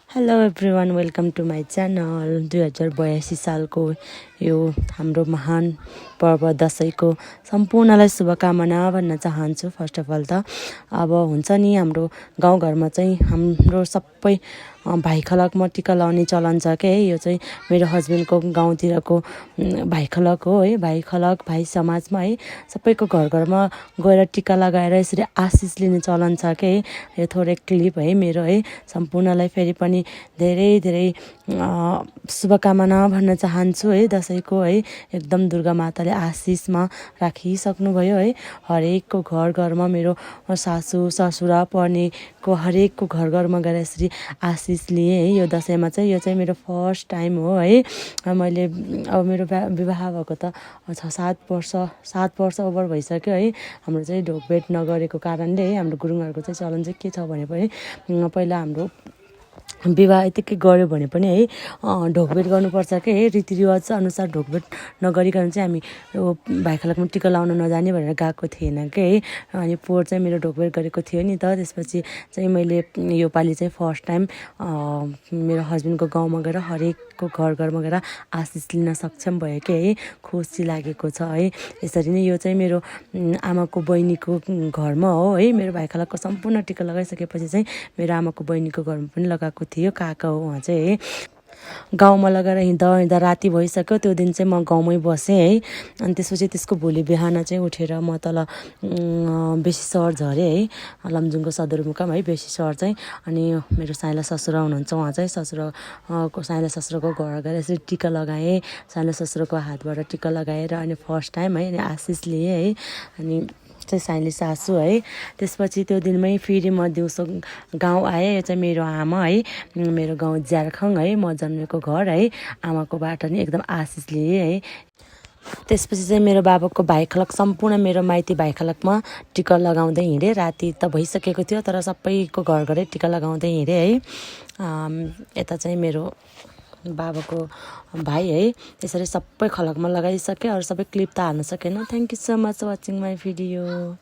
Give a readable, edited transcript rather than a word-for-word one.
Hello everyone welcome to my channel 2082 सालको यो हाम्रो महान पर्व दसैँको सम्पूर्णलाई शुभकामना भन्न चाहन्छु। फर्स्ट अफ अल त अब हुन्छ नि हाम्रो गाउँघरमा चाहिँ हाम्रो सबै भाइखलकमा टिका लाउने चलन छ के यो चाहिँ मेरो हस्बेन्डको गाउँतिरको भाइखलक हो है। भाइखलक भाइ समाजमा है सबैको घरमा गएर टिका लगाएर यसरी आशिष लिने चलन छ के यो थोरै क्लिप है मेरो है सम्पूर्णलाई फेरि पनि धेरै धेरै शुभकामना भन्न चाहन्छु है दसैँको है। एकदम दुर्गा माताले आशिषमा राखिसक्नुभयो है। हरेकको घरमा मेरो सासू ससुरा पर्नेको हरेकको घरमा गएर यसरी आशिष लिएँ है। यो दसैँमा चाहिँ यो चाहिँ मेरो फर्स्ट टाइम हो है। मैले अब मेरो विवाह भएको त 7 वर्ष ओभर भइसक्यो है। हाम्रो चाहिँ ढोकभेट नगरेको कारणले है हाम्रो गुरुङहरूको चाहिँ चलन चाहिँ के छ भने पनि पहिला हाम्रो विवाह यतिकै गऱ्यो भने पनि है ढोकभेट गर्नुपर्छ के है। रीतिरिवाज अनुसार ढोकभेट नगरिकन चाहिँ हामी यो भाइखलकमा टिका लाउन नजाने भनेर गएको थिएन के है। अनि पोहोर चाहिँ मेरो ढोकभेट गरेको थियो नि त। त्यसपछि चाहिँ मैले योपालि चाहिँ फर्स्ट टाइम मेरो हस्बेन्डको गाउँमा गएर हरेकको घरमा गएर आशिष लिन सक्षम भयो कि है। खुसी लागेको छ है। यसरी नै यो चाहिँ मेरो आमाको बहिनीको घरमा हो है। मेरो भाइखलकको सम्पूर्ण टिका लगाइसकेपछि चाहिँ मेरो आमाको बहिनीको घरमा पनि लगाएको थियो। काका हो उहाँ चाहिँ है। गाउँमा लगाएर हिँड्दा राति भइसक्यो। त्यो दिन चाहिँ म गाउँमै बसेँ है। अनि त्यसपछि त्यसको भोलि बिहान चाहिँ उठेर म तल बेसी सहर झरेँ है। लमजुङको सदरमुकाम है बेसी सहर चाहिँ। अनि मेरो साइला ससुरा हुनुहुन्छ उहाँ चाहिँ साइला ससुराको घर गएर यसरी टिका लगाएँ। साइला ससुराको हातबाट टिका लगाएर अनि फर्स्ट टाइम है अनि आशिष लिएँ है। अनि चाहिँ साइली सासू है। त्यसपछि त्यो दिनमै फेरि म दिउँसो गाउँ आएँ। यो चाहिँ मेरो आमा है। मेरो गाउँ ज्यारखङ है म जन्मेको घर है। आमाकोबाट नि एकदम आशिष लिएँ है। त्यसपछि चाहिँ मेरो बाबाको भाइखलक सम्पूर्ण मेरो माइती भाइखलकमा टिका लगाउँदै हिँडेँ। राति त भइसकेको थियो तर सबैको घरै टिका लगाउँदै हिँडेँ है। यता चाहिँ मेरो बाबाको भाइ है त्यसरी सबै खलकमा लगाइसकेँ। अरू सबै क्लिप त हाल्न सकेन। Thank you so much watching my video.